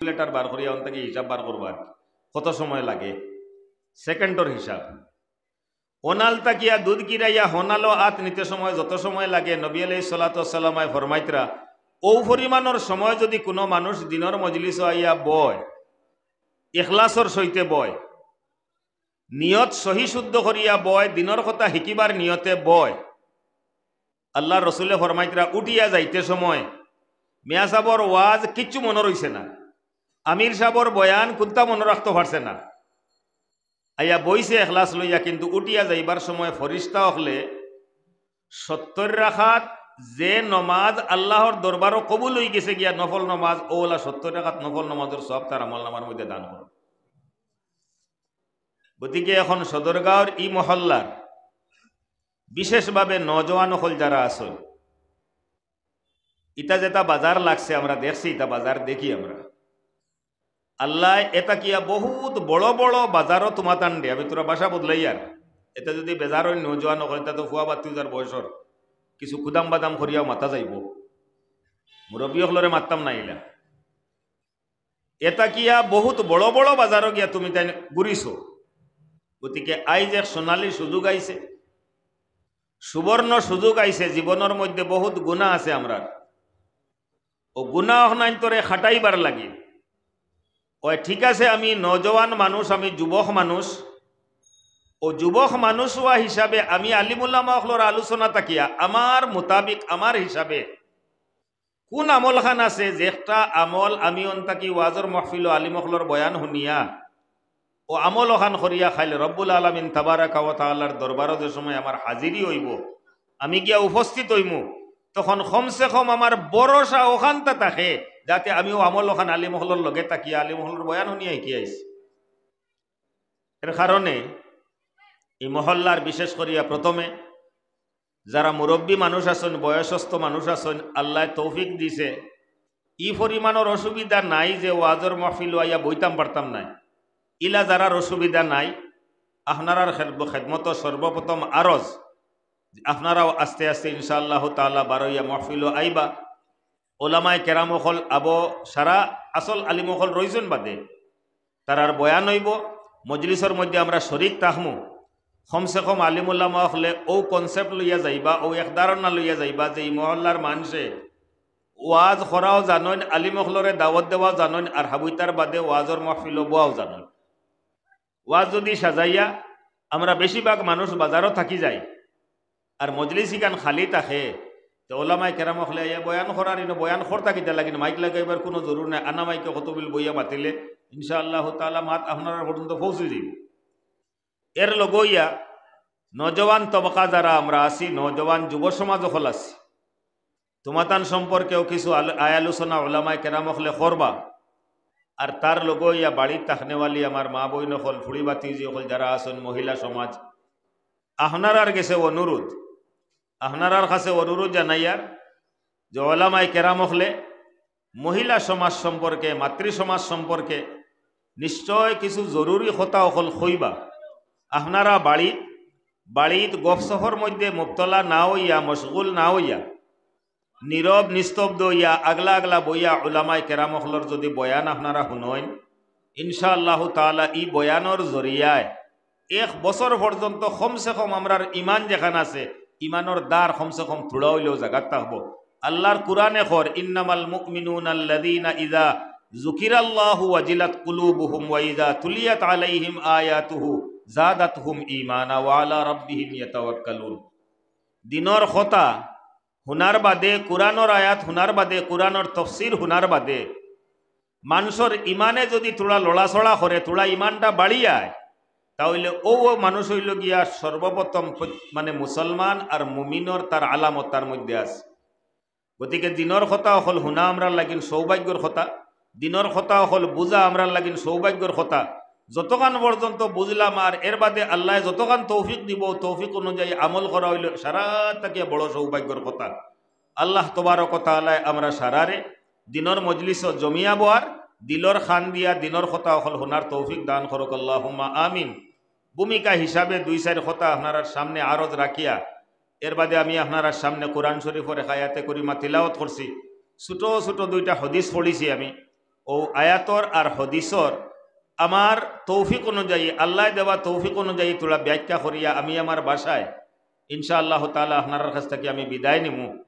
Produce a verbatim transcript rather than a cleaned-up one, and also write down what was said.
ক্যালকুলেটর বার করিয়া অন থাকি হিসাব বার করবা আর কি। কত সময় লাগে, সেকেন্ডর হিসাব। অনাল থাকিয়া দুধ কিরাইয়া হনালো আত নিতে সময় যত সময় লাগে, নবী আলাইহিস সালাতু ওয়াস সালামে ফরমাইতরা, অউ পরিমাণর সময় যুদি কুনু মানুষ দিনর মজলিসো আইয়া বয়, ইখলাসর সহিতে বয়, নিয়ত সহি শুদ্ধ করিয়া বয়, দিনর কথা হিকিবার নিয়তে বয়, আল্লার রসুলে ফরমাইতরা, উঠিয়া যাইতে সময় মিয়া সাবর ওয়াজ কিচ্ছু মনো রইছে না, আমির সাবর বয়ান কুন্তা মনো রাখতো পারছে না, আইয়া বইছে এখলাস লইয়া, কিন্তু উঠিয়া যাইবার সময় ফরিস্তা অকলে সত্তর রাকাত যে নমাজ আল্লাহর দরবারো কবুল অইগেছে গিয়া নফল নমাজ, অউলা সত্তর রাকাত নফল নমাজর সওয়াব তার আমল নামার মধ্যে দান করে। গতিকে এখন সদরগাঁওর ই মহল্লার বিশেষভাবে নওজোয়ান অকল যারা আছইন, ইটা যেটা বাজার লাগছে, আমরা দেখছি, ইটা বাজার দেখি আমরা। আল্লায় ইটা কিয়া বহুত বড় বড় বাজারও তুমাতান দে, আমি তোরা ভাষা বদলাইয়ার। ইটা যুদি বেজার অইন নওজোয়ান অকল, ইটা তো ফুয়া বাত্তিজার বয়সর, কিছু কুদাম বাদাম করিয়াও মাতা যাইবো, মুরব্বী অকলরে মাততাম না ইলা। ইটা কিয়া বহুত বড় বড় বাজারও গিয়া তুমি তাইন ঘুরিছো। গতিকে আইজ এক সোনালী সুযোগ আইছে, সুবর্ণ সুযোগ আইছে। জীবনর মধ্যে বহুত গুনা আছে আমরার, অউ গুনা অখনাইন্তরে খাটাইবার লাগি। অয় ঠিক আছে, আমি নওজোয়ান মানুষ, আমি যুবক মানুষ, অউ যুবক মানুষ অওয়া হিসাবে আমি আলিম উলামা অকলর আলোচনা থাকিয়া আমার মোতাবিক, আমার হিসাবে কুন আমল খান আছে, যেটা আমল আমি অন থাকি ওয়াজর মাহফিলো আলিম অকলর বয়ান হুনিয়া, অউ আমল অখান করিয়া খাইলে রব্বুল আলামিন তাবারাকা ওয়া তাআলার দরবারো যে সময় আমার হাজিরি অইবো, আমি গিয়া উপস্থিত অইমু, তখন কমসে কম আমার ভরসা অখানতা থাকে, যাতে আমি অউ আমল অখান আলিম অকলর লগে থাকিয়া, আলিম অকলর বয়ান হুনিয়া হিকিয়া আইছি। এর কারণে ই মহল্লার বিশেষ করিয়া প্রথমে যারা মুরব্বী মানুষ আছইন, বয়সস্থ মানুষ আছইন, আল্লায় তৌফিক দিছে, ই পরিমাণর অসুবিধা নাই যে ওয়াজর মাহফিলো আইয়া বইতাম পারতাম নায়। ইলা যারার অসুবিধা নাই, আপনারার খেদ-, খেদমতো সর্বপ্রথম আরজ, আপনারাও আস্তে আস্তে ইনশাআল্লাহু তাআলা বারইয়া মাহফিলো আইবা। ওলামায়ে কেরাম অকল আবো সারা আসল আলিম অকল রইছইন বাদে, তারার বয়ান অইবো, মজলিসর মধ্যে আমরা শরিক থাকমু। কমসে কম আলিম উলামা অকলে অউ concept লইয়া যাইবা, অউ এক ধারণা লইয়া যাইবা যে ই মহল্লার মানষে ওয়াজ করাও জানইন, আলিম অকলরে দাওয়াত দেওয়াও জানইন, আর হাবুইতার বাদে ওয়াজর মাহফিলো বওয়াও জানইন। ওয়াজ যুদি সাজাইয়া আমরা বেশিরভাগ মানুষ বাজারো থাকি যাই, আর মজলিস ইখান খালি থাকে, তে ওলামায়ে কেরাম অকলে আইয়া বয়ান করার, ইনো বয়ান করতা কিতা লাগিন, মাইক লাগাইবার কুনু জরুর নাই, আনা মাইকে কতবিল বইয়া মাতিলে ইনশাআল্লাহু তাআলা মাত আপনারার পর্যন্ত পৌঁছি যাইবো। এর লগে অইয়া নওজোয়ান তবকা যারা আমরা আছি, নওজোয়ান যুব সমাজ অকল আছি, তুমাতান সম্পর্কেও কিছু আল-, আয় আলোচনা ওলামায়ে কেরাম অকলে করবা। আর তার লগে অইয়া বাড়িত থাকনেওয়ালি আমার মা বইন অকল, ফুড়ি ভাতিজি অকল যারা আছইন, মহিলা সমাজ, আপনারার গেছে অনুরোধ, আপনারার কাছে অনুরোধ জানাইয়ার যে ওলামায়ে কেরাম অকলে মহিলা সমাজ সম্পর্কে, মাতৃ সমাজ সম্পর্কে নিশ্চয় কিছু জরুরি কথা অকল কইবা। আপনারা বাড়িত, বাড়িত গফ সফর মধ্যে মুবতলা না অইয়া, মশগুল না অইয়া, নীরব নিস্তব্ধ অইয়া আগলা আগলা বইয়া উলামায়ে কেরাম অকলর যুদি বয়ান আপনারা হুনইন, ইনশাআল্লাহু তাআলা ই বয়ানর জরিয়ায় এক বছর পর্যন্ত কমসে কম আমরার ইমান যেখান আছে, ইমানর দার কমসে কম থুড়া অইলেও জাগাত থাকবো। আল্লার কুরআনে কর, "ইন্নামাল মুমিনুনা আল্লাযীনা ইযা যুকিরাল্লাহু ওয়াজিলাত কুলুবুহুম ওয়া ইযা তুলিয়াত আলাইহিম আয়াতুহু যাদাতহুম ঈমানা ওয়া আলা রাব্বিহিম ইয়াতাওয়াক্কালুন।" দিনর কথা হুনার বাদে, কুরআনর আয়াত হুনার বাদে, কুরআনর তফসির হুনার বাদে মানষর ইমানে যুদি থুড়া লড়াচড়া করে, থুড়া ইমানটা বাড়িয়ায়, তা অইলে অউ, অউ মানুষ অইলো গিয়া সর্বপ্রথম প্র-, মানে মুসলমান আর মুমিনর তার আলামত তার মধ্যে আছে। গতিকে দিনর কথা অকল হুনা আমরার লাগিন সৌভাগ্যর কথা, দিনর কথা অকল বুঝা আমরার লাগিন সৌভাগ্যর কথা। যতখান পর্যন্ত বুঝলাম আর এর বাদে আল্লায় যতখান তৌফিক দিবো, তৌফিক অনুযায়ী আমল করা অইলো সারা থাকিয়া বড় সৌভাগ্যর কথা। আল্লাহ তবারক ওয়া তাআলায় আমরা সারারে দিনর মজলিসো জমিয়া বওয়ার, দিলর কান দিয়া দিনর কথা অকল হুনার তৌফিক দান করউক, আল্লাহুম্মা আমিন। ভূমিকা হিসাবে দুই চাইর কথা আপনারার সামনে আরজ রাখিয়া, এর বাদে আমি আপনারার সামনে কুরআন শরিফর এক আয়াতে করিমা তিলাওয়াত করছি, ছোট ছোট দুইটা হাদিস পড়ছি আমি। অউ আয়াতর আর হাদিসর আমার তৌফিক অনুযায়ী, আল্লায় দেওয়া তৌফিক অনুযায়ী থুড়া ব্যাখ্যা করিয়া আমি আমার ভাষায় ইনশাআল্লাহ তাআলা আপনারার কাছ থাকি আমি বিদায় নিমু।